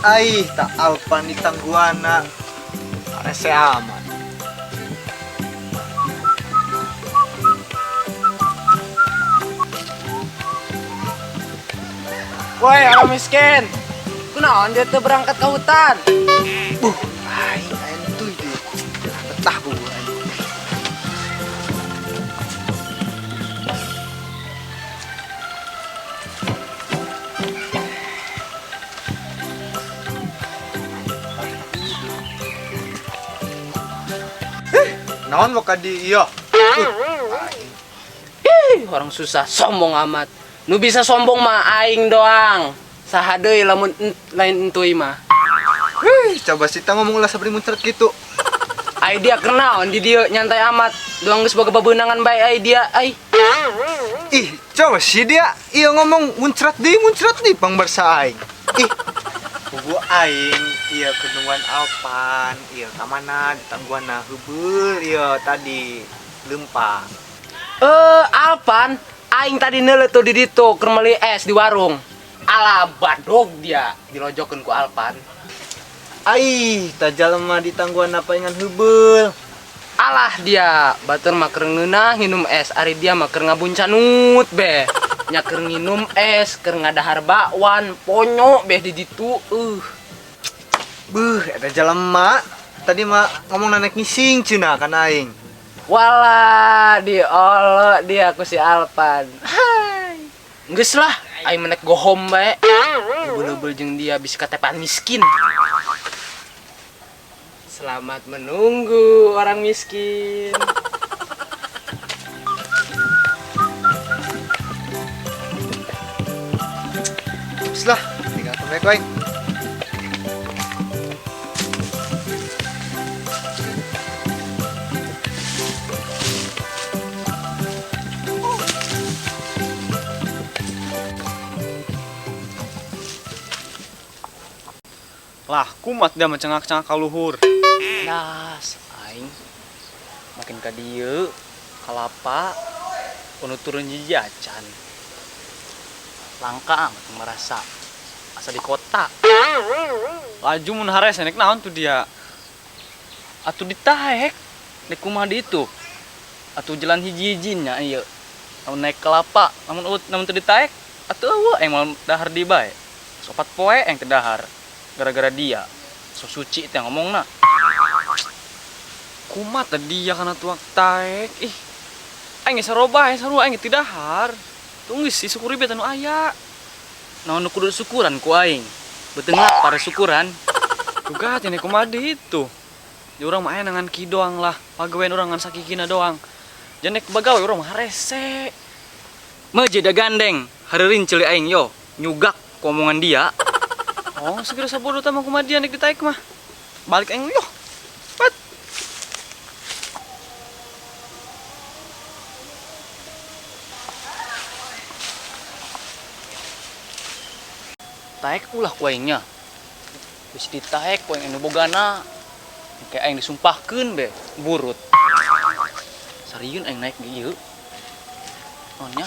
Aih, tak Alpan di tangguana. Rese amat. Woi, orang miskin. Kunaon dia tuh berangkat ke hutan? Buh, aing entuy deh. Betah bu aing. Naon mau di iya? Ih, orang susah sombong amat. Nu bisa sombong mah aing doang. Saha deui lamun lain entuy mah. Hei, coba sita ngomong lah sabri muncrat gitu. Ai dia kenaon di dieu nyantai amat. Doang geus boga bebeunangan bae ai dia ai. Ih, coba sih dia iya ngomong muncrat di pangbarsa aing. Ih, bubu aing iya kenungguan Alpan, iya ka mana ditangguana heubeul iya tadi lempang. Alpan, aing tadi neuleuh tuh di ditu keur meuli es di warung. Alah badog dia dilojokeun ku Alpan. Aih, tajalma ditangguan apa ingan heubeul. Alah dia, batur mah keur ngeunah nginum es, ari dia mah keur ngabuncanut beh. Nya keur nginum es, keur ngadahar bakwan, ponyo beh di ditu. Beuh, eta jelema tadi mah ngomong nanek ngising cenah kana aing. Walah, diolok dia ku si Alpan. Hai. Geus lah, aing menek go home bae. Leubel-leubel jeung dia bisa katepan miskin. Selamat menunggu orang miskin. Geus lah, tinggal ke aing. Lah, kumat dia mencengak-cengak kaluhur. Das, aing makin ka dieu kalapa anu turun jiji acan. Langka amat merasa asa di kota. Laju mun hares nek naon tuh dia. Atuh ditaek nek kumaha di itu. Atuh jalan hiji-hijinya ieu. Lamun naik kelapa, lamun lamun teu ditaek atuh eueuh aing moal dahar di bae. Sopat poe aing teu dahar. Gara-gara dia so suci teh ngomongna. Kumat teh dia kana tuak taek. Ih. Aing geus sarobah, aing sarua aing teu dahar. Tunggu sih syukuri beta nu aya. Naon nu kudu syukuran ku aing. Beuteung lapar syukuran. Tuh ini kumaha di itu. Di urang mah aya nangan ki doang lah. Pagawean urang ngan sakikina doang. Jan nek bagawe urang mah rese. Meuje da gandeng, hareureun ceuli aing yo, nyugak ku omongan dia. Oh, segera sabodo tah mah kumaha dia nek ditaek mah. Balik aing yo. Pat. Taek ulah ku aingnya. Geus ditaek ku aing anu bogana. Kayak aing disumpahkeun be, burut. Sarieun aing naik di ieu. Naonnya?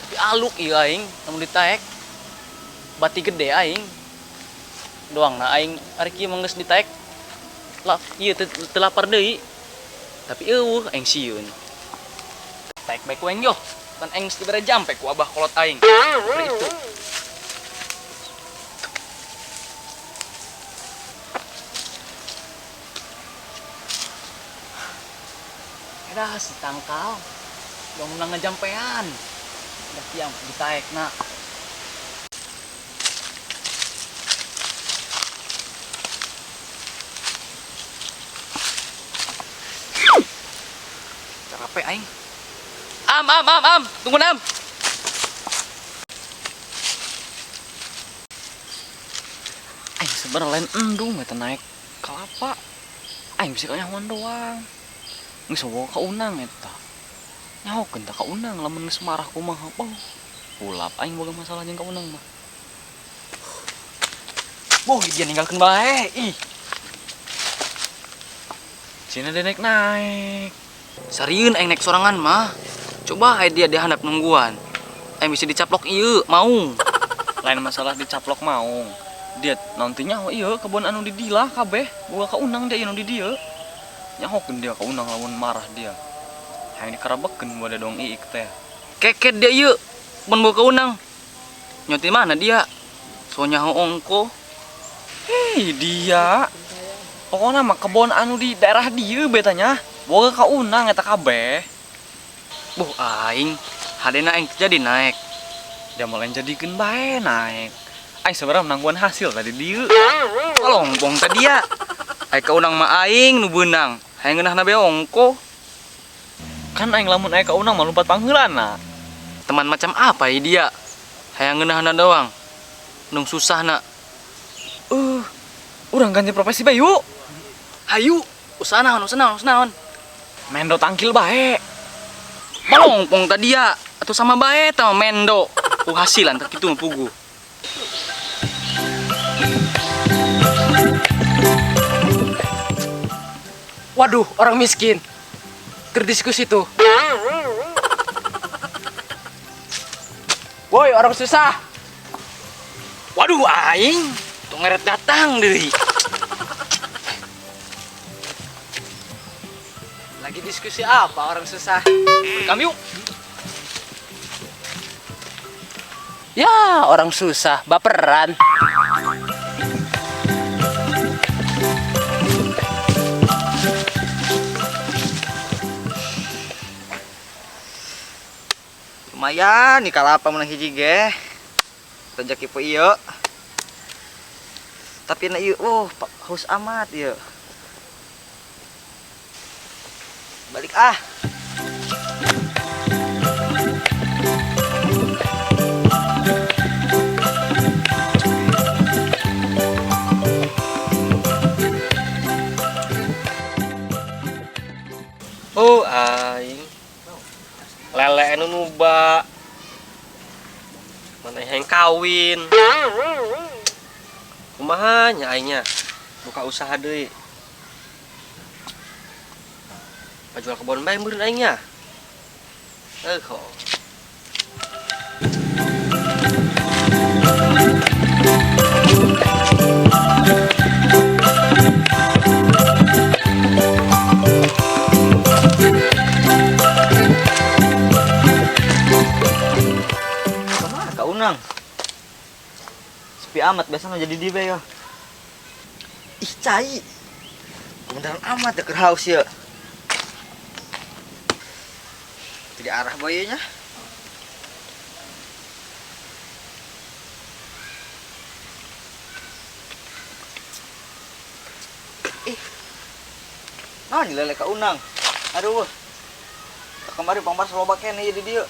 Tapi aluk ieu aing lamun ditaek. Bati gede aing. Doang na aing ari kieu mah geus ditaek. Lah, ieu teu lapar deui. Tapi eueuh aing sieun. Taek bae ku aing yo. Pan aing geus dibere jampe ku abah kolot aing. Seperti itu. Dah si tangkal. Dong nang ngejampean. Udah tiang ditaek na. Capek aing. Am am am am, tunggu am. Aing sebenarnya lain endung eta naik kelapa. Aing bisa kanyahoan doang. Geus bawa ka unang eta. Nyahokeun tah ka unang lamun geus marah kumaha bau. Pulap aing boga masalah jeung ka unang mah. Boh, dia ninggalkeun bae. Ih. Cina dia naik-naik. Sarieun aing naik sorangan mah. Coba aing dia dihandap nungguan. Aing bisa dicaplok ieu, mau. Lain masalah dicaplok mau. Dia nantinya oh iya kebun anu di dilah kabeh boga kaunang dia anu di dieu. Nyahokeun dia kaunang lamun marah dia. Hayang dikarabekeun boga dong iik teh. Keket dia ieu mun boga kaunang. Nyoti mana dia? So nyaho ongko. Hei dia. Pokoknya mah kebon anu di daerah dieu betanya boga kaunang eta kabeh. Boh aing hadena aing jadi naik. Dia mau lain jadikeun bae naik. Aing sebenarnya menangguan hasil tadi dieu. Kalompong tadi ya. Aing kaunang mah aing nu beunang. Hayang ngeunahna be ongko. Kan aing lamun aing kaunang mah lumpat pangheulana. Teman macam apa ya dia? Hayang ngeunahna doang. Nung susah nak. Urang ganti profesi bae yuk. Hayu, usaha naon, usaha naon, usaha naon. Mendo tangkil bae. Malongpong tadi ya, atau sama bae tama mendo. Hasilan tak kitu mah pugu. Waduh, orang miskin. Berdiskusi tuh. Woi, orang susah. Waduh, aing. Tongeret datang deui. Lagi diskusi apa orang susah? Kami yuk. Ya, orang susah, baperan. Lumayan nih kalapa menang hiji ge. Rezeki po ieu. Tapi na ieu oh haus amat ieu. Balik ah. Oh aing. Lele anu nuba. Mana yang kawin. Kumaha nya aingnya buka usaha deui. Jual kebon bae meureun aingnya. Kok. Kumaha kaunang? Sepi amat biasanya jadi di bae ya. Ih cai. Kebenaran amat ya keur haus ya. Tidak arah boynya. Nah, lele kaunang. Aduh. Kemarin pamar loba keneh jadi dia.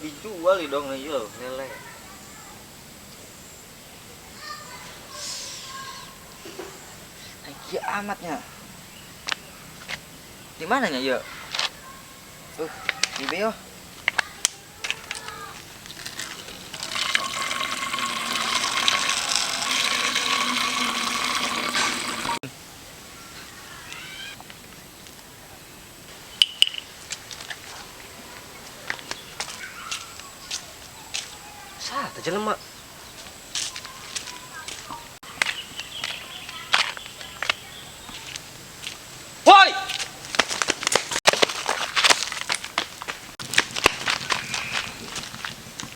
Dijual dong ieu lele. Ai kieu amatnya. Di mananya ieu? Di beo. Sah, teh jelema. Woi!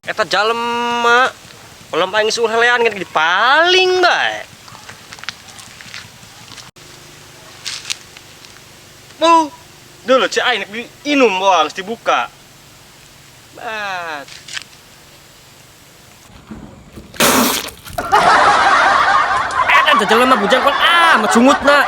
Eta jalema kolom aing suruh helean kan dipaling bae. Bu, dulu cek aing inum boang dibuka. Bat. Eta jalema bujang kon ah, macungutna.